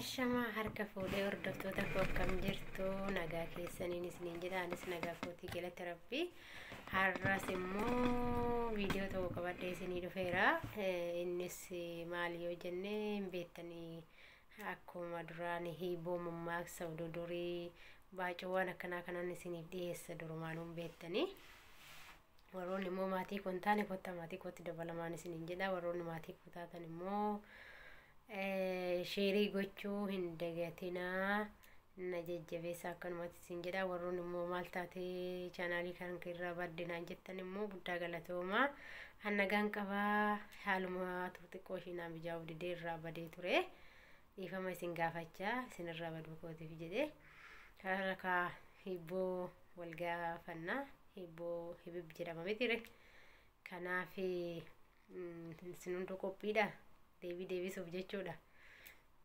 Ashamaa harka fuudhee hordoftoota koo akkam jirtu nagaa keessaniin isiniin jedha. Anis nagaa kootii galata rabbii. Har'as immoo viidiyoo tokko qabadhee isinii dhufeera. Innis maali yoo jenne hin beektanii, akkuma duraan hiiboo, mammaaksa, oduu durii, baacoowwan akkanaa kanaan isiniif dhiyeessa durumaanuu hin beektanii. Warroonni immoo maatii koo hin taane kottaa maatii kootti dabalamaan isiniin jedha. Warroonni maatii koo taatan immoo sheerii gochuu hin dagatinaa, na jajjabeessa akkanumatti isin jedha. Warroonni immoo maal taatee chaanaalii kan irraa badde naan jettan immoo guddaa galatoomaa. An nagaan qabaa, haaluma xiqqoo ishii naan mijaa'uu didee irraa badee ture. Dhiifama isin gaafachaa isinirraa baduu kootiif jedhee. Karaa kaa hibboo wal gaafannaa, hibboo hibib jedhama mitire. Kanaaf isin hunduu qophiidha deebii deebisuuf jechuudha.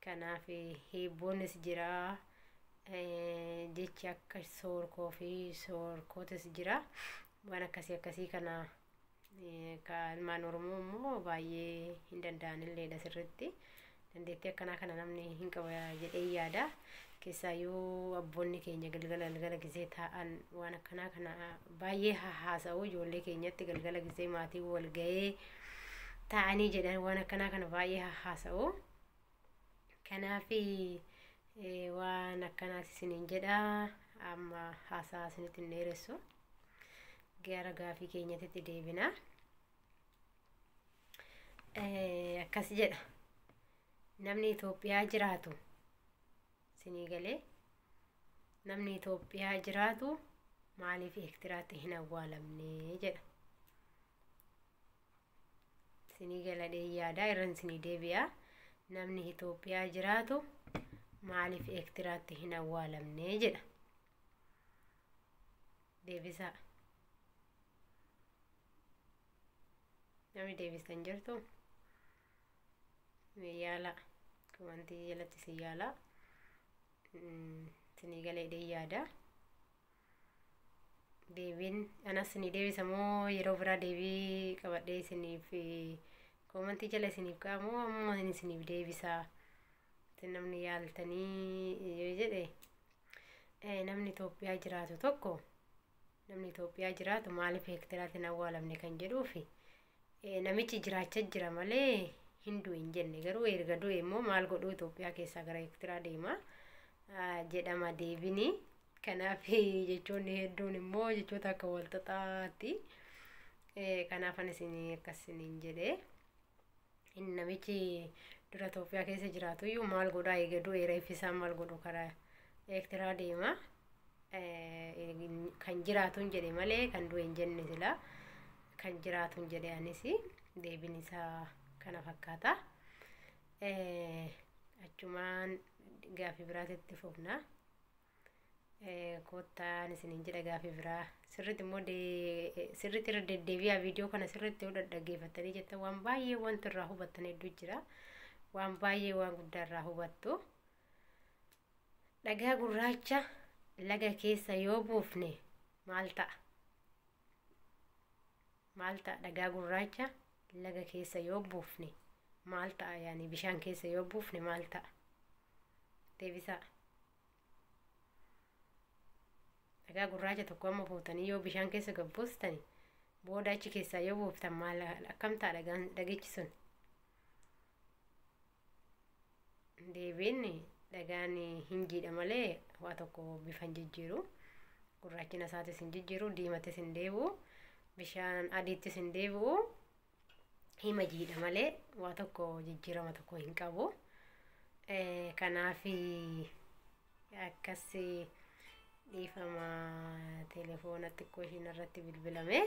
Kanaaf hibboonis jira, jechi akka soorkoo fi soorkootis jira. Waan akkasii akkasii kana ilmaan Oromoo immoo baay'ee hin danda'anilleedha sirriitti. Dandeettii akkanaa kana namni hin qaba jedhee yaada. Keessaayyuu abboonni keenya galgala galgala gisee taa'an waan akkanaa kana baay'ee haasa'u. Ijoollee keenyatti galgala gisee maatii wal ga'ee taa'anii jedhan waan akkanaa kana baay'ee haasa'u. Kanaaf waan akkanaas isiniin jedha. Amma haasaa isinitti hin dheeressu. Gara gaafii keenyatti deebina. Akkas jedha. Namni Itoophiyaa jiraatu isinii galee, namni Itoophiyaa jiraatu maaliif Eertiraatti hin awwaalamne jedha. Isinii galadhee yaada, irra isinii deebi'a. Namni Itoophiyaa jiraatu maaliif Eertiraatti hin awwaalamne jedha. Deebisaa. Namni deebistan jirtu? Yaala. Wanti jalatti isin yaala. Isinii galee yaada. Deebiin anas isinii deebisa moo yeroo biraa deebii qabadhee isiniif koomantii jala isiniif ka'a moo ammoo isiniif deebisaa? Isin namni yaaltanii yoo jedhe, namni Itoophiyaa jiraatu tokko, namni Itoophiyaa jiraatu maaliif Eertiraatti hin awwaalamne kan jedhuufi namichi jiraachaa jira malee hin du'e hin jenne. Garuu erga du'e immoo maal godhuu Itoophiyaa keessaa gara Eertiraa deema jedhama deebini. Kanaaf jechoonni hedduun immoo jechoota akka walxaxaatti. Kanaaf ani isin akkas isiniin jedhee, inni namichi dura Itoophiyaa keessa jiraatu iyyuu maal godhaa eega du'e, reeffi isaa maal godhu karaa Eertiraa deema? Kan jiraatu hin jedhe malee kan du'e hin jenne, sila kan jiraatu hin jedhe. Anis deebiin isaa kana fakkaata. Achumaan gaafii biraatitti fufna. Kottaan isiniin jedha, gaafii biraa sirriitti immoo sirriitti irra deddeebi'aa. Viidiyoo kana sirriitti yoo dhaggeeffattanii jettan waan baay'ee wanti irraa hubattan hedduu jira. Waan baay'ee, waan guddaa irraa hubattu. Dhagaa gurraacha laga keessa yoo buufne maal ta'a? Maal ta'a? Dhagaa gurraacha laga keessa yoo buufne maal ta'a? Yaani bishaan keessa yoo buufne maal ta'a? Deebisaa. Dhagaa gurraacha tokko amma fuutanii yoo bishaan keessa gad buustani, booda achi keessaa yoo buuftan maal akkam ta'a dhagaan dhagichi sun? Deebiin dhagaan hin jiidha malee waa tokko bifa hin jijjiiru. Gurraachina isaatis hin jijjiiru, diimatis hin deebi'u, bishaan adiittis hin deebi'u. Hima jiidha malee waa tokko jijjiirama tokko hin qabu. Kanaaf akkas. Dhiifama, telefoona xiqqoo ishiin irratti bilbilame.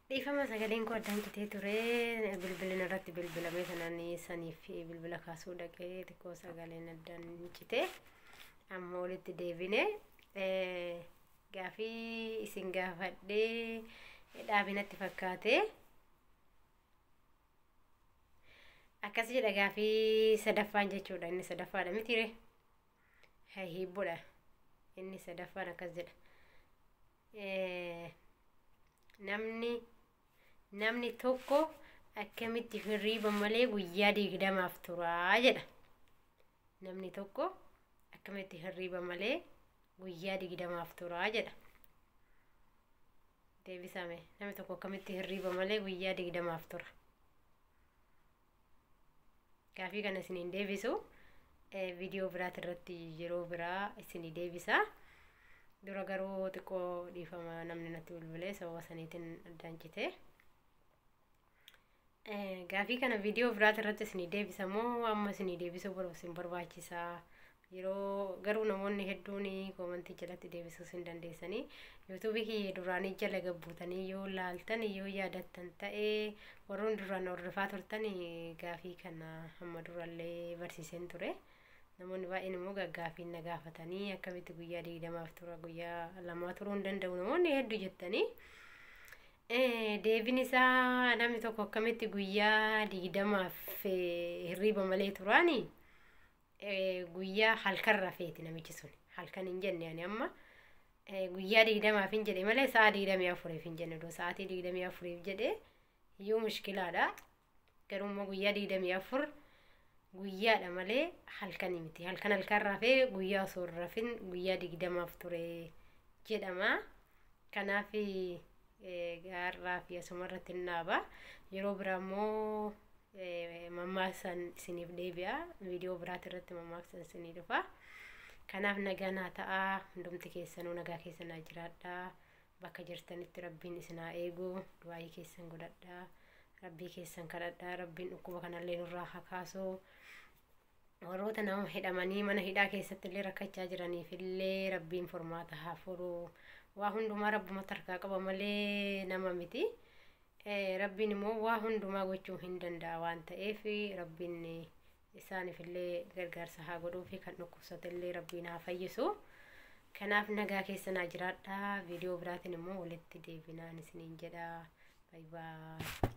Dhiifama, sagaleen koo addaan citee ture. Bilbilina irratti bilbilame sanaan saniif bilbila kaasuu dhaqee xiqqoo sagaleen addaan cite. Amma walitti deebine. Gaafii isin gaafadhee dhaabinatti fakkaate. Akkas jedha gaafii sadaffaan jechuudha. Inni sadaffaadha mitiire? Hiibboodha. Inni sadaffaan akkas jedha. Namni namni tokko akkamitti hirriiba malee guyyaa 20f turaa jedha. Namni tokko akkamitti hirriiba malee guyyaa 20f turaa jedha. Deebisame, namni tokko akkamitti hirriiba malee guyyaa 20f tura? Gaafii kana isiniin deebisu, viidiyoo biraati irratti yeroo biraa isinii deebisa. Dura garuu xiqqoo dhiifama, namni natti bilbilee sababa saniitiin addaan cite. Gaafii kana viidiyoo biraati irratti isinii deebisa moo amma isinii deebisuu isin barbaachisaa? Yeroo garuu namoonni hedduun koomantii jalatti deebisuu hin dandeessanii. Yuutuubii kiyya duraanii jala gabbuutanii yoo laaltan, yoo yaadattan ta'ee, warroonni duraan hordofaa turtan, gaafii kana hamma durallee barsiiseen ture. Namoonni baay'een immoo gaggaafiin na gaafatanii, akkamitti guyyaa 20f tura, guyyaa 2 turuu hin danda'u namoonni hedduu jettanii. Deebiin isaa, namni tokko akkamitti guyyaa 20f hirriiba malee turaani, guyyaa halkan rafeeti namichi sun. Halkan hin jenne, ani amma guyyaa 20f hin jedhe malee sa'a 24f hin jenne. Odoo sa'aatii 24f jedhe iyyuu mushkilaadha. Garuu immoo guyyaa 24 guyyaadha malee halkanii miti. Halkan halkan rafee guyyaa osoo hin rafin guyyaa 20f ture jedhama. Kanaaf gaarraa fi asuma irratti hin dhaaba. Yeroo biraa immoo mammaaksan isiniif deebi'a. Viidiyoo biraati irratti mammaaksan isinii dhufa. Kanaaf nagaa naa ta'a. Hundumti keessanuu nagaa keessa naa jiraadhaa. Bakka jirtanitti Rabbiin isin haa eegu. Du'aayii keessan godhadhaa. Rabbii keessan kadhadhaa. Rabbiin dhukkuba kanallee nurraa haa kaasu. Warroota nama hidhamanii mana hidhaa keessatti illee rakkachaa jiraniif illee Rabbiin furmaata haa furu. Waa hundumaa Rabbumatti harkaa qaba malee nama miti. Rabbiin immoo waa hundumaa gochuu hin danda'a waan ta'eef, Rabbiin isaaniif illee gargaarsa haa godhuu fi kan dhukkubsate illee Rabbiin haa fayyisu. Kanaaf nagaa keessa naa jiraadhaa. Viidiyoo biraatiin immoo walitti deebinaan isiniin jedha. Bye bye.